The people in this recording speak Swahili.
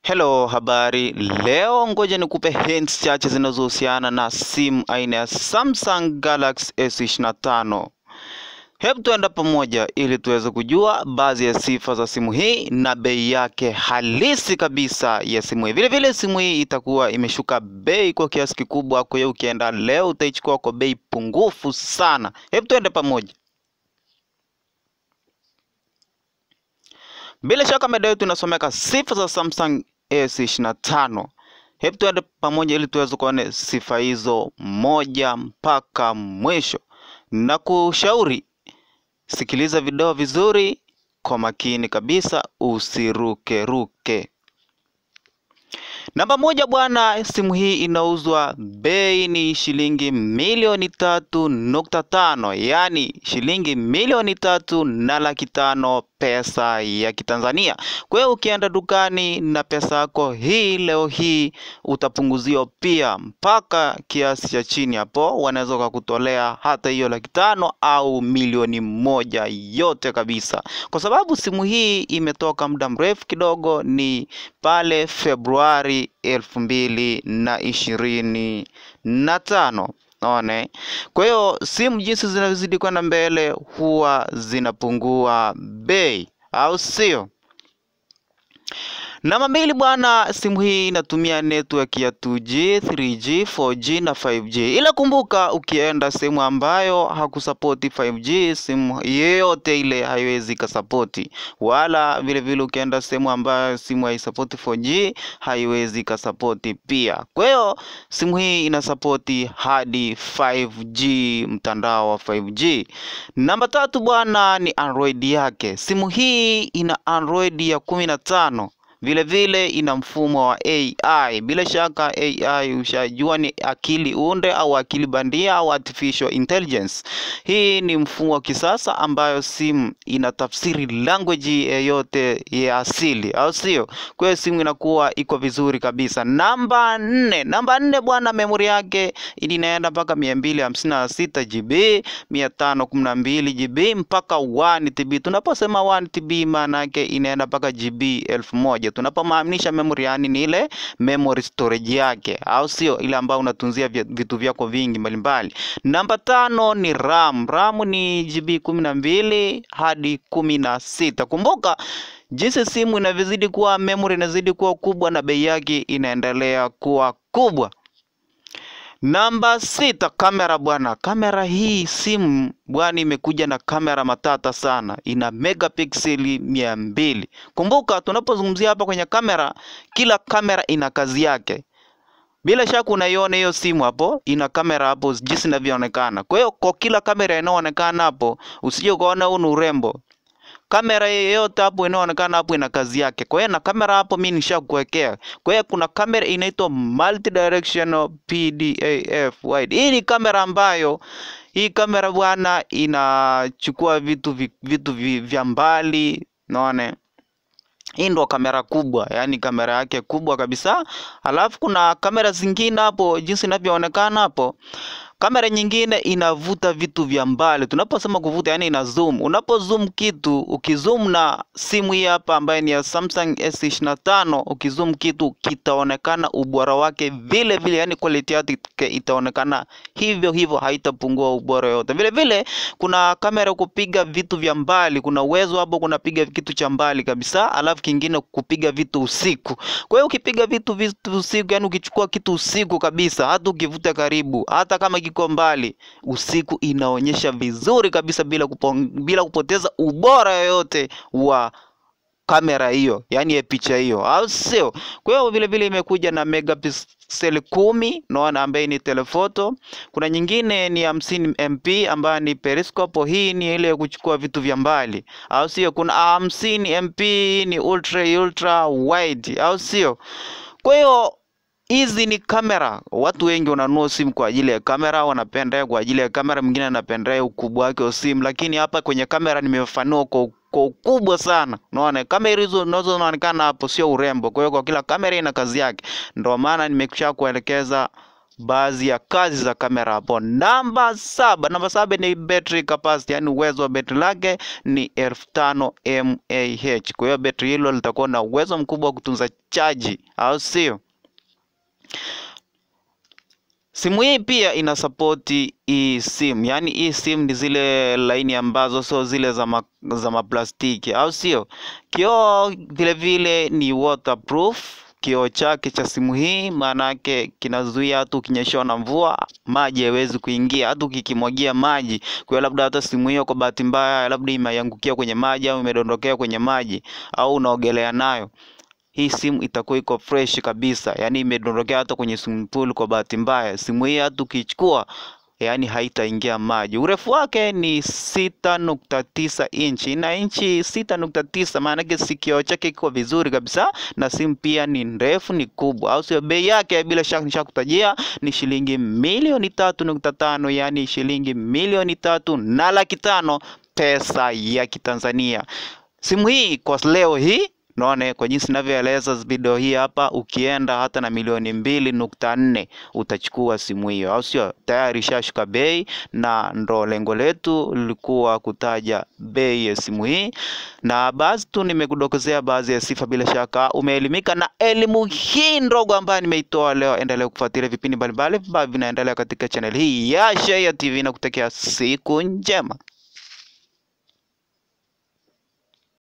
Hello, habari. Leo ngoja nikupe hints chache zinazohusiana na simu aina ya Samsung Galaxy S25. Hebu tuenda pamoja ili tuweze kujua baadhi ya sifa za simu hii na bei yake halisi kabisa ya simu hii. Vile vile simu hii itakuwa imeshuka bei kwa kiasi kikubwa, kwa hiyo ukienda leo utaichukua kwa bei pungufu sana. Hebu tuende pamoja. Bila shaka mada yetu inasomeka sifa za Samsung S25. Hebu tuende pamoja ili tuweze kuona sifa hizo moja mpaka mwisho. Na kushauri, sikiliza video vizuri kwa makini kabisa, usiruke ruke. Namba moja bwana, simu hii inauzwa bei ni shilingi milioni 3.5, yaani shilingi 3,500,000 pesa ya Kitanzania. Kwa hiyo ukienda dukani na pesa yako hii leo hii utapunguziwa pia mpaka kiasi cha chini hapo, wanaweza kukutolea hata hiyo 500,000 au milioni 1 yote kabisa, kwa sababu simu hii imetoka muda mrefu kidogo, ni pale Februari 2025. Naone. Kwa hiyo simu jinsi zinavyozidi kwenda mbele huwa zinapungua bei, au sio? Namba mbili bwana, simu hii inatumia network ya 2G, 3G, 4G na 5G. Ila kumbuka ukienda sehemu ambayo hakusapoti 5G, simu yeyote ile haiwezi kasapoti. Wala vile vile ukienda sehemu ambayo simu haisapoti 4G, haiwezi kasapoti pia. Kwa hiyo simu hii inasapoti hadi 5G, mtandao wa 5G. Namba tatu bwana ni Android yake. Simu hii ina Android ya 15. Vile vile ina mfumo wa AI. Bila shaka AI ushajua ni akili unde au akili bandia au artificial intelligence. Hii ni mfumo wa kisasa ambayo simu inatafsiri language yoyote ya asili, au sio? Kwa hiyo simu inakuwa iko vizuri kabisa. Namba nne bwana, memory yake inaenda mpaka 256 GB, 512 GB mpaka 1 TB. Tunaposema 1 TB maana yake inaenda mpaka GB 1000. Tunapomaanisha memory yani ni ile memory storage yake, au sio? Ile ambayo unatunzia vitu vyako vingi mbalimbali. Namba tano ni RAM. RAM ni GB 12 hadi 16. Kumbuka jinsi simu inavyozidi kuwa, memory inazidi kuwa kubwa na bei yake inaendelea kuwa kubwa. Namba sita, kamera bwana. Kamera hii simu bwana imekuja na kamera matata sana, ina megapixeli 200. Kumbuka tunapozungumzia hapa kwenye kamera, kila kamera ina kazi yake. Bila shaka unaiona hiyo simu hapo, ina kamera hapo jinsi inavyoonekana. Kwa hiyo kwa kila kamera inayoonekana hapo, usije ukaona huu ni urembo. Kamera yeyote hapo inayoonekana hapo ina kazi yake. Kwa hiyo na kamera hapo mimi nishakuwekea. Kwa hiyo kuna kamera inaitwa multi-directional PDAF wide. Hii ni kamera ambayo hii kamera bwana inachukua vitu vya mbali, unaona? Hii ndo kamera kubwa, yani kamera yake kubwa kabisa. Alafu kuna kamera zingine hapo jinsi inavyoonekana hapo. Kamera nyingine inavuta vitu vya mbali. Tunaposema kuvuta, yani ina zoom. Unapo zoom kitu, ukizoom na simu hii hapa ambayo ni ya Samsung S25, ukizoom kitu kitaonekana ubora wake vile vile, yani quality yake itaonekana hivyo hivyo, haitapungua ubora yote. Vile vile kuna kamera kupiga vitu vya mbali, kuna uwezo hapo kunapiga kitu cha mbali kabisa, alafu kingine kupiga vitu usiku. Kwa hiyo ukipiga vitu usiku, yani ukichukua kitu usiku kabisa, hata ukivuta karibu, hata kama kiko mbali, usiku inaonyesha vizuri kabisa bila kupoteza ubora yoyote wa kamera hiyo, yani ya picha hiyo, au sio? Kwa hiyo vile vile imekuja na megapixel 10, naona ambaye ni telephoto. Kuna nyingine ni 50 MP ambayo ni periscope. Hii ni ile ya kuchukua vitu vya mbali, au sio? Kuna 50 MP ni ultra ultra wide, au sio? Kwa hiyo hizi ni kamera. Watu wengi wananunua simu kwa ajili ya kamera, wanapenda kwa ajili ya kamera, mwingine anapenda ukubwa wake wa simu, lakini hapa kwenye kamera nimefafanua kwa ukubwa sana. Unaona kamera hizo zinazoonekana hapo sio urembo. Kwa hiyo kwa kila kamera ina kazi yake, ndio maana nimekwisha kuelekeza. baadhi ya kazi za kamera hapo. Namba 7 ni battery capacity, yani uwezo wa betri lake ni 5000 mAh. Kwa hiyo betri hilo litakuwa na uwezo mkubwa wa kutunza chaji, au sio? Simu hii pia ina support eSIM, yani eSIM ni zile laini ambazo sio zile za maplastiki, au sio? Kioo vile vile ni waterproof. Kioo chake cha simu hii maana yake kinazuia hata ukinyeshewa na mvua maji hayawezi kuingia, hata ukikimwagia maji. Kwa hiyo labda hata simu hiyo kwa bahati mbaya labda imeangukia kwenye maji au imedondokea kwenye maji au unaogelea nayo, hii simu itakuwa iko fresh kabisa, yani imedondokea hata kwenye swimming pool kwa bahati mbaya, simu hii hata ukichukua yani haitaingia maji. Urefu wake ni 6.9 inchi na inchi 6.9, maana yake sikio chake kiko vizuri kabisa, na simu pia ni ndefu, ni kubwa, au sio? Bei yake bila shaka nishakutajia ni shilingi milioni 3.5, yani shilingi milioni 3,500,000 pesa ya Kitanzania. Simu hii kwa leo hii naone kwa jinsi ninavyoeleza video hii hapa, ukienda hata na milioni 2.4 utachukua simu hiyo, au sio? Tayari ishashuka bei, na ndo lengo letu lilikuwa kutaja bei ya simu hii, na basi tu nimekudokezea baadhi ya sifa. Bila shaka umeelimika na elimu hii ndogo ambayo nimeitoa leo. Endelea kufuatilia vipindi mbalimbali ambavyo vinaendelea katika channel hii ya Shayia TV na kutakia siku njema.